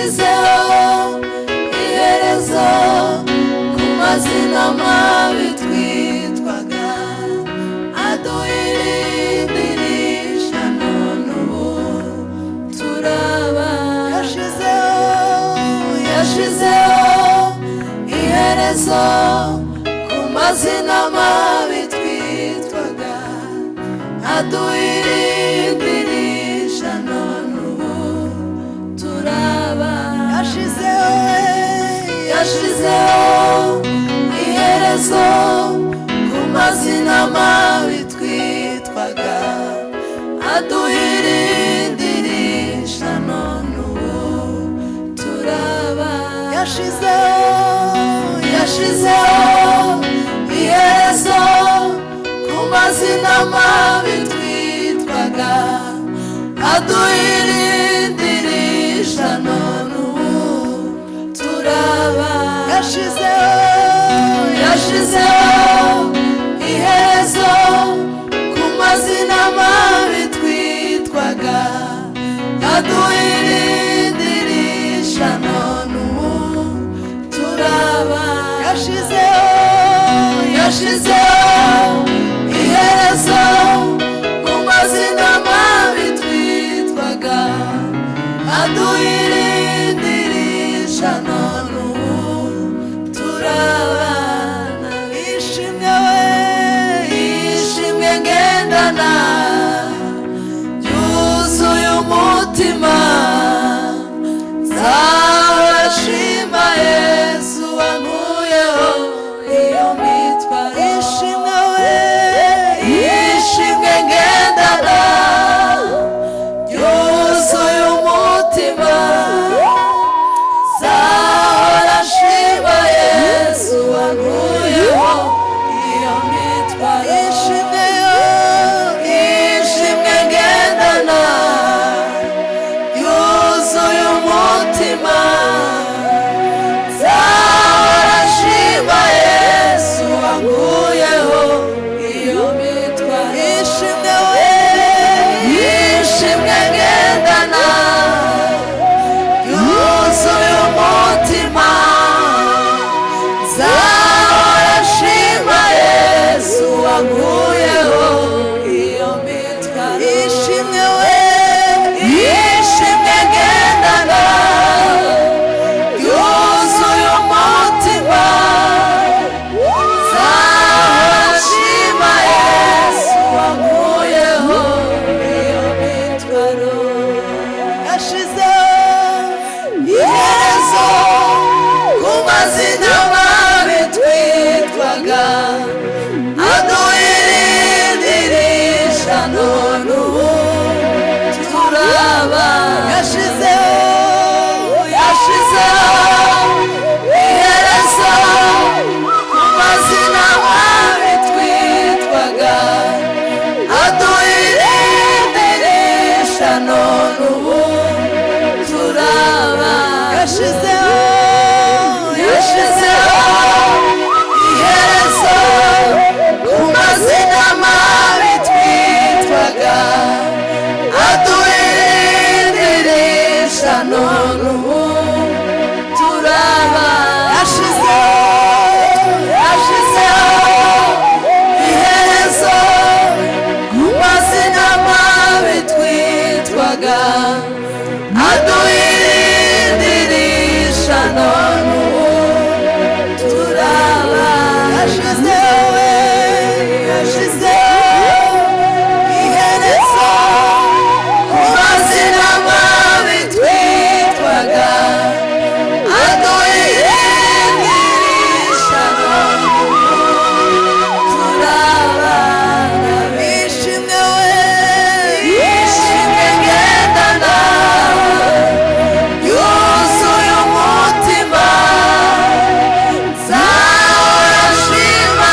Yashizeho iherezo ku mazina mabi twitwaga, aduhirindirisha none ubu turaba. Yashizeho iherezo ku mazina mabi twitwaga, aduhirindirisha none ubu turaba. Yashizeho iherezo ku mazina mabi twitwaga, aduhirindirisha none ubu turaba. Yashizeho iherezo ku mazina mabi twitwaga, aduhirindirisha none ubu turaba. Yashizeho iherezo ku mazina mabi twitwaga, aduhirindirisha none ubu turaba. Yashizeho iherezo ku mazina mabi twitwaga, aduhirindirisha none ubu turabana. Ishimwe we, ishimwe ngendana ryuzuye umutima, nzabashima Yesu wankuyeho iyo mitwaro. Ishimwe we, ishimwe ngendana ryuzuye umutima, nzahora nshima Yesu wankuyeho iyo mitwaro. Ishimwe yo, ishimwe ngendana yuzuye umutima, nzahora nshima Yesu wankuyeho iyo mitwaro. Ishimwe we, ishimwe ngendana yuzuye umutima, nzahora nshima Yesu wankuyeho iyo mitwaro. Ishimwe we, ishimwe ngendana yuzuye umutima, nzahora nshima Yesu wankuyeho iyo mitwaro. Yashizeho iherezo ku mazina mabi twitwaga, aduhirindirisha none ubu turaba. Yashizeho iherezo ku mazina mabi twitwaga, aduhirindirisha none ubu turaba. Yashizeho iherezo ku mazina mabi twitwaga, aduhirindirisha none ubu turaba. Yashizeho iherezo ku mazina mabi twitwaga, aduhirindirisha none ubu turaba. Yashizeho we, yashizeho iherezo ku mazina mabi twitwaga, aduhirindirisha none ubu turabana. Ishimwe we, ishimwe ngendana yuzuye umutima, nzahora nshima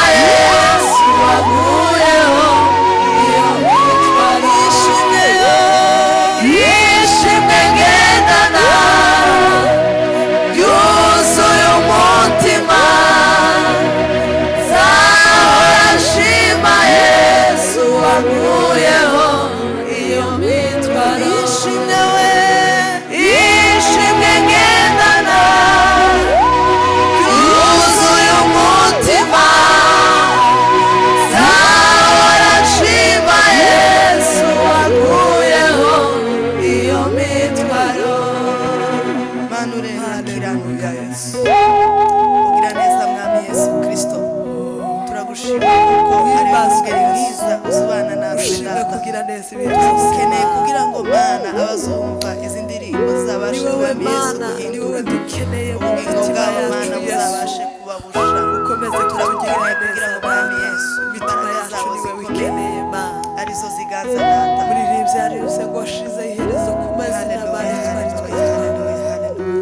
neza ibihe byose. Turagukeneye kugira ngo, Mana, abazumva izi ndirimbo Ni zizabashe, wowe Mwami Yesu, Mana, ni wowe guhindura dukeneye mu ubugingo mitima bwabo, yacu. Mana, Yesu, buzabashe kuba busha. Ukomeze kutugirira Turagukeneye kugira neza, ngo, Mwami Data. Yesu, Imitima imbaraga yacu zabo ni wowe zikomeye ikeneye, Mana. arizo ziganza, Data. Muririmbyi yaririmbye ngo washize iherezo ku mazina Haleluya, Mana twari haleluya, twitwa. haleluya, haleluya.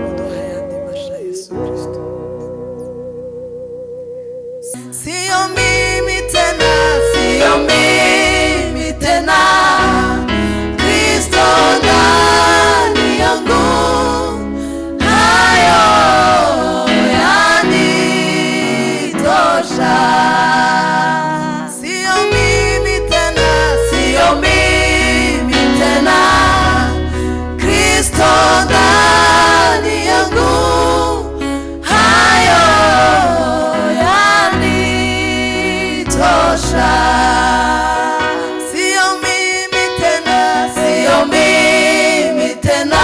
Uduha ayandi masha, Yesu Kristo. Sio mimi tena, sio mimi tena, Kristo ndani yangu, hayo yanitosha. Sio mimi tena, sio mimi tena, Kristo ndani yangu, hayo yanitosha. Sio mimi tena, sio mimi tena,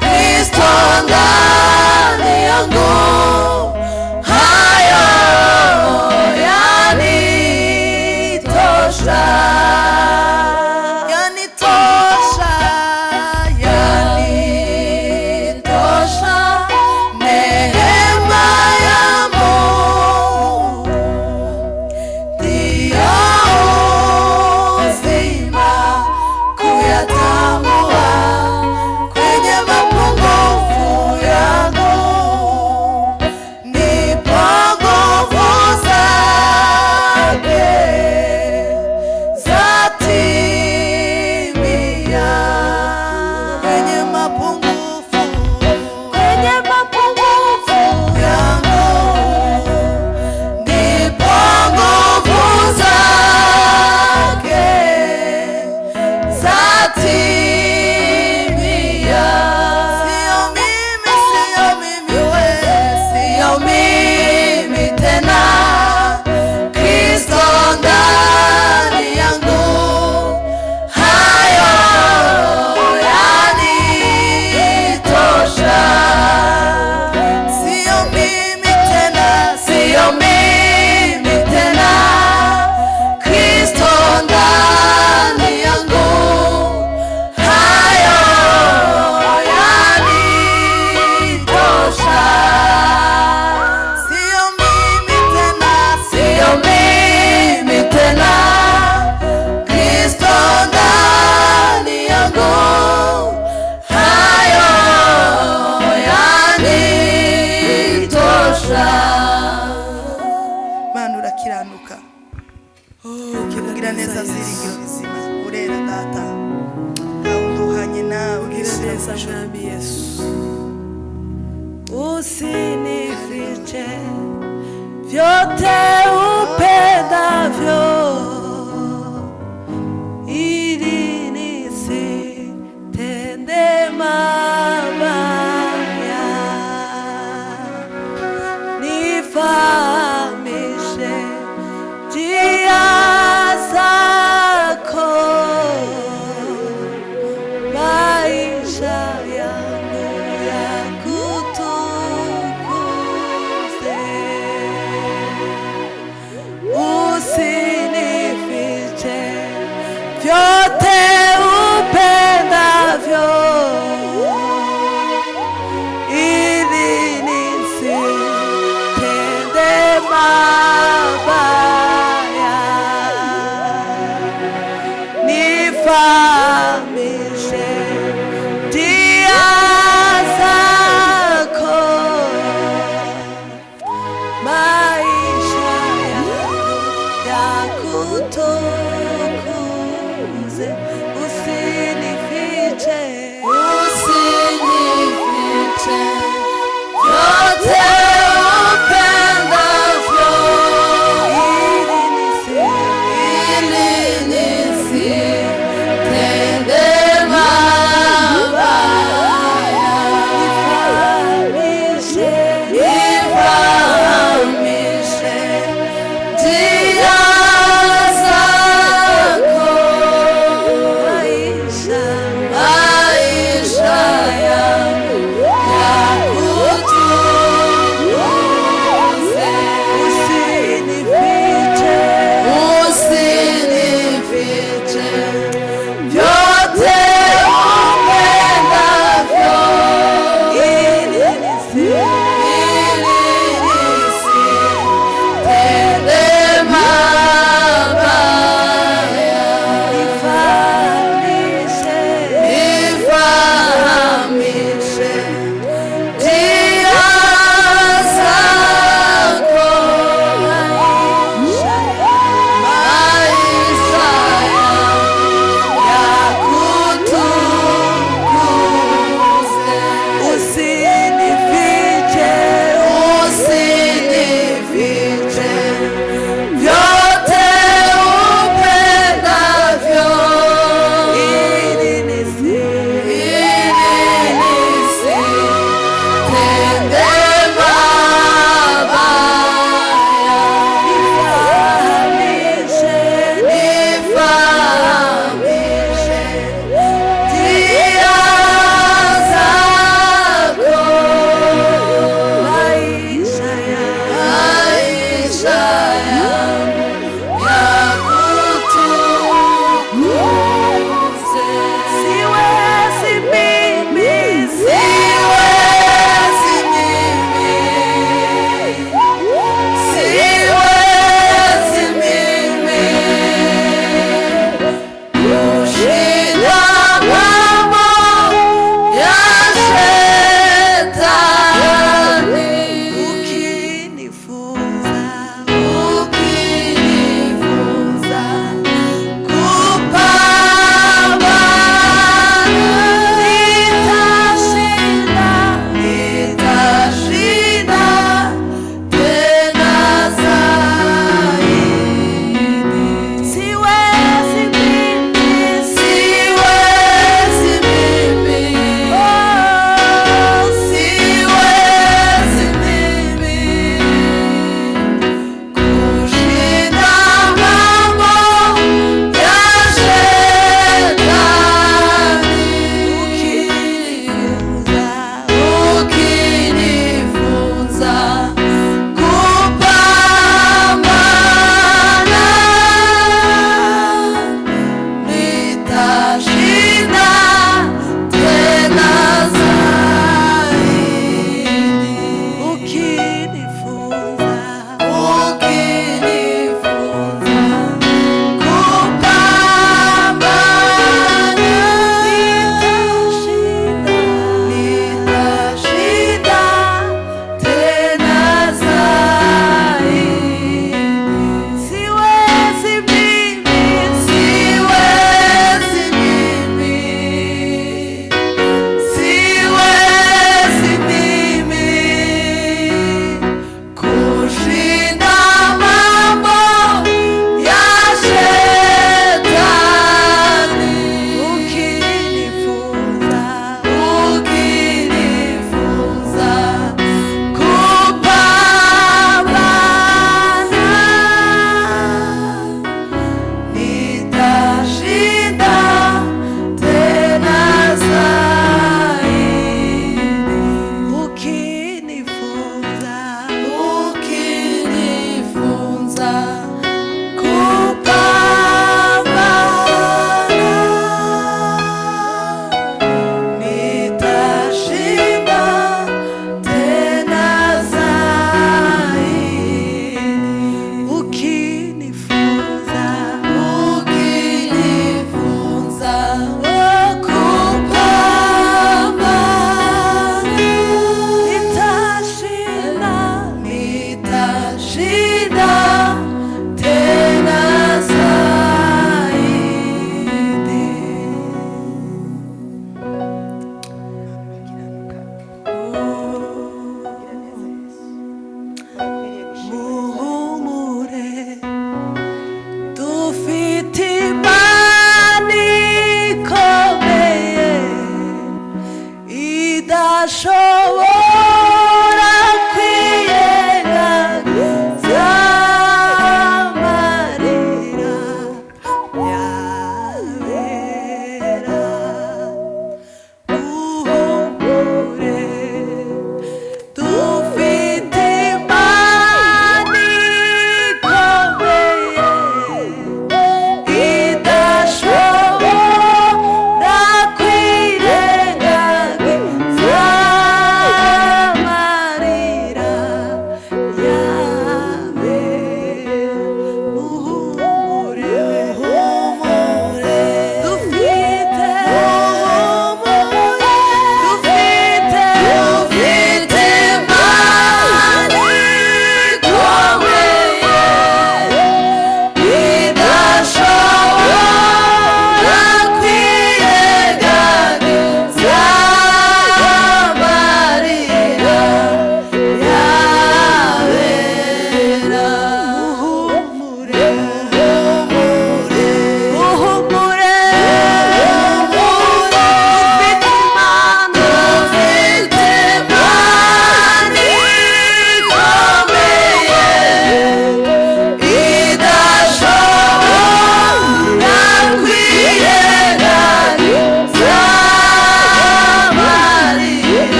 Kristo ndani yangu, hayo yanitosha. Yanitosha, yanitosha, neema ya Mungu ndiyo uzima, kuyatambua kwenye mapungufu yangu, ndipo nguvu zake zatimia. Kwenye mapungufu, kwenye mapungufu yangu, ndipo nguvu zake zatimia. Sio mimi, sio mimi we, sio mimi tena, Kristo ndani yangu, hayo yanitosha. Sio mimi tena, sio mimi tena, Kristo ndani yangu, hayo yanitosha. Sio mimi tena, sio mimi tena, Kristo ndani yangu, hayo yanitosha. Mana, urakiranuka. Oh, Ugira neza, byiringiro bizima, urera, Data, ntawe uduhanye nawe. Ugira Yesu. neza, Mwami Yesu. Usinifiche vyote upendavyo, ili nisitende mabaya. Nifahamishe njia zako, maisha yangu yakutukuze.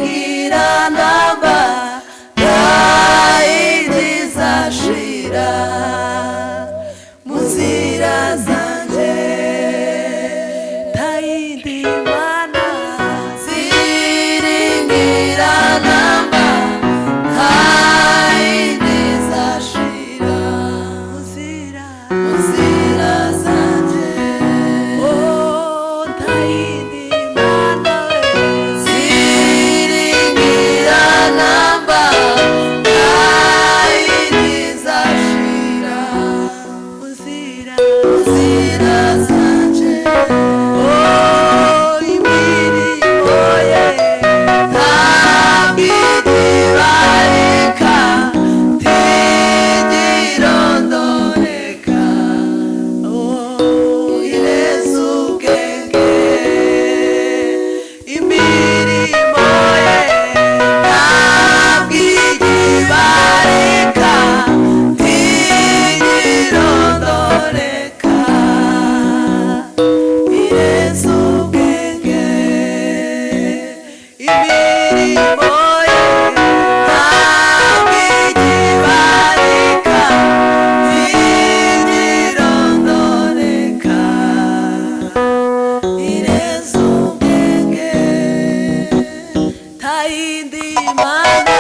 Ziringira namba ntayindi izashira mu nzira zanje ntayindi mana ziringira namba ntayindi izashira mu nzira zanje oh ntayindi mana ziringira namba ntayindi izashira mu nzira zanje oh imirimo ye ntabwo ibarika ntigirondoreka oh ireze ubwenge imirimo ye ntabwo igibarika ntigirondoreka ireze ubwenge imirimo ye ntabwo igibarika ntigirondoreka ireze ubwenge ntayindi mana